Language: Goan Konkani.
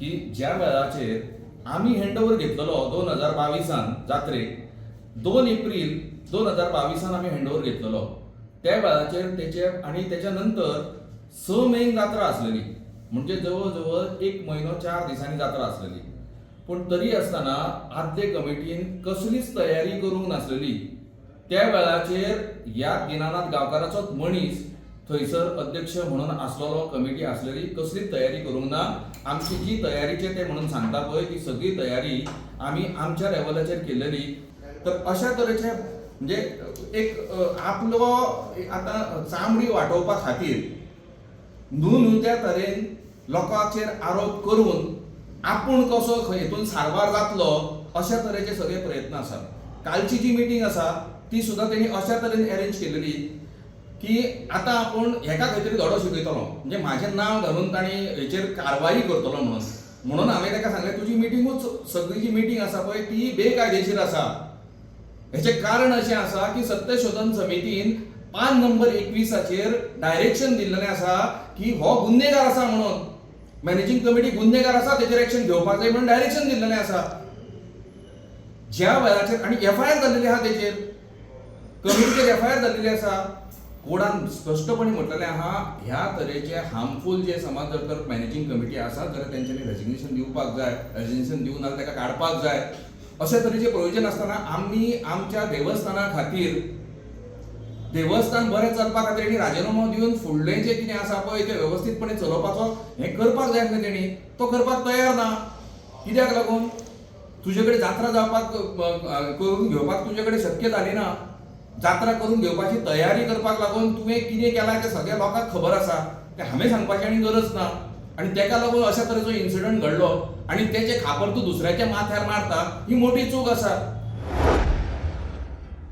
की ज्या वेळाचेर आमी हँडओवर घेतलेलो 2022 जात्रेक, 2 एप्रील 2022 आमी हँडओवर घेतलेलो, त्या वेळाचेर तेचे आनी तेच्या नंतर 6 मेक जात्रा आसलेली. म्हणजे जवळ जवळ एक म्हयनो 4 दिसांनी जात्रा आसलेली. पूण तरी आसतना आदले कमिटीन कसलीच तयारी करूंक नासलेली. त्या वेळाचेर ह्या दिनानाथ गांवकाराचोच मनीस थंयसर अध्यक्ष म्हणून आसलेलो, कमिटी आसलेली, कसलीच तयारी करूंक ना. आमची जी तयारीचे ते म्हणून सांगता पळय, ती सगळी तयारी आमी आमच्या लेवलाचेर केलेली. तर अशा तरेचे म्हणजे एक आपलो आतां चामडी वाटोवपा खातीर न्हू न्हू त्या तरेन लोकांचेर आरोप करून आपूण कसो हेतून सारवार जातलो, अशा तरेचे सगळे प्रयत्न आसात. कालची जी मिटींग आसा, ती सुद्दां तेणी अशा तरेन अरेंज केलेली की आतां आपूण हेका खंय तरी धडो शिकयतलो, म्हणजे म्हाजें नांव घालून तांणी हेचेर कारवाई करतलो म्हणून. म्हणून हांवें ताका सांगलें, तुजी मिटिंगूच, सगळी जी मिटींग आसा पळय, ती बेकायदेशीर आसा. हेचें कारण अशें आसा की सत्यशोधन समितीन पान नंबर 21 चेर डायरेक्शन दिल्लेलें आसा की हो गुन्हेगार आसा म्हणून, मॅनेजींग कमिटी गुन्हेगार आसा, तेचेर एक्शन घेवपाक जाय म्हणून डायरेक्शन दिल्लेलें आसा. ज्या वेळाचेर आनी एफआयआर जाल्लेली आहा तेचेर, कमिटीचेर एफआयआर जाल्लेली आसा. कोडान स्पश्टपणे म्हटलेलें आहा, ह्या तरेचे हार्मफूल जे समज जर तर मॅनेजींग कमिटी आसा जाल्यार तेंच्यांनी रेजिग्नेशन दिवपाक जाय, रेजिग्नेशन दिवंक ना जाल्यार ताका काडपाक जाय, अशे तरेचे प्रोविजन आसतना आमी आमच्या देवस्थाना खातीर, देवस्थान बरें चलपा खातीर तेणी राजिनामो दिवन फुडलें जें कितें आसा पळय तें वेवस्थीतपणे चलोवपाचो हें करपाक जाय आसलें तेणी, तो करपाक तयार ना. कित्याक लागून? तुजे कडेन जात्रा जावपाक करून घेवपाक तुजे कडेन शक्य जाली ना. जात्रा करून घेवपाची तयारी करपाक लागून तुवें कितें केलां तें सगळ्या लोकांक खबर आसा, तें हांवें सांगपाची आनी गरज ना. आनी तेका लागून अशा तरेचो इन्सिडंट घडलो आनी तेचें खापर तूं दुसऱ्याच्या माथ्यार मारता, ही मोठी चूक आसा.